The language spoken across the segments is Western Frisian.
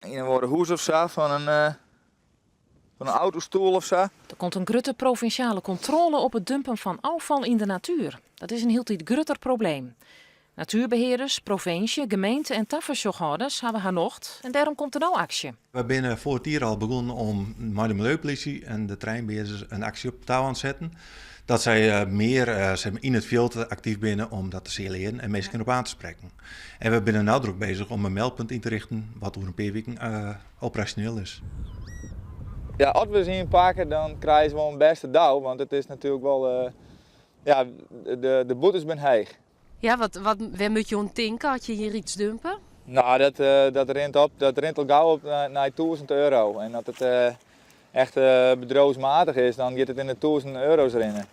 Yn in oare hûs of sa, fan in, fan in autostoel of sa. Der komt in grutte provinsjale kontrôle op it dumpen fan ôffal yn de natuer. Dat is in hieltyd grutter probleem. Natuerbehearders, provinsje, gemeente en tafersjochhâlders hawwe har nocht en dêrom komt der no aksje. Wy binne foar it jier al begûn om mei de miljeupolizje en de terreinbehearders in aksje op tou oan te setten. Dat sy mear yn it fjild aktyf binne om dat te sinjalearjen en minsken derop oan te sprekken. En we binne no drok bezich om in meldpunt yn te richten wat oer in pear wiken operasjoneel is. Ja, as we se ynpakke dan krije se wol in bêste dou, want it is natuerlik wol, ja, de boetes binne heech. Ja, wat, wat, wêr moat je oan tinke as je hjir iets dumpe? No, dat, dat rint op, dat rint al gau op nei 1000 euro. En as it echt bedriuwsmatich is, dan giet it yn de tûzen euro's rinnen.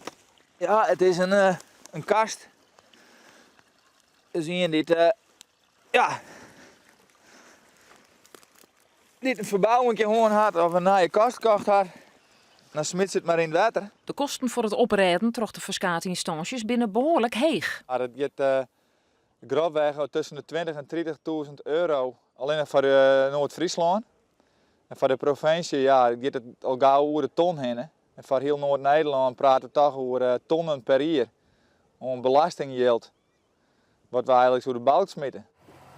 Ja, it is in kast. Dus ien dy't, ja, dy't in ferbouwing hân hat of in nije kast kocht hat, dan smyt se it mar yn it wetter. De kosten foar it oprêden troch de ferskate ynstânsjes binne behoarlik heech. Ja, dat giet grofweg tusken de 20 en 30.000 euro allinnich foar de Noard-Fryslân. En foar de provinsje, ja, giet it al gau oer de ton hinne. En foar hiel Noard-Nederlân prate we toch oer tonnen per jier oan belastingjild. Wat we eigenlik oer de balk smite.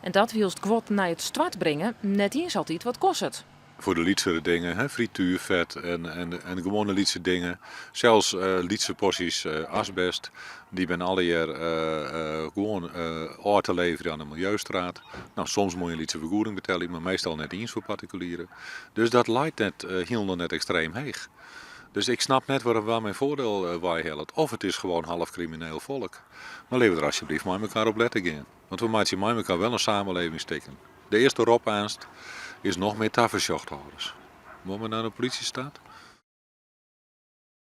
En dat wylst guod nei it stoart bringe net iens altyd wat kostet. Foar de lytsere dingen, hè, frituerfet en gewoane lytse dingen. Sels lytse porsjes asbest, dy binne allegear gewoan ôf te leverjen oan de Milieustraat. No, soms moat je in lytse fergoeding betelje, mar meastal net iens foar partikulieren. Dus dat leit net hielendal net ekstreem heech. Dus ik snap net wêr men foardiel weihellet. Of it is gewoan half krimineel folk. Mar litte we der asjebleaft mei elkoar op lette gean. Want we meitsje mei elkoar wol in samenleving stikken. De earste rop aanst is noch mear tafersjochhâlders. Wolle we nei de polysjesteat?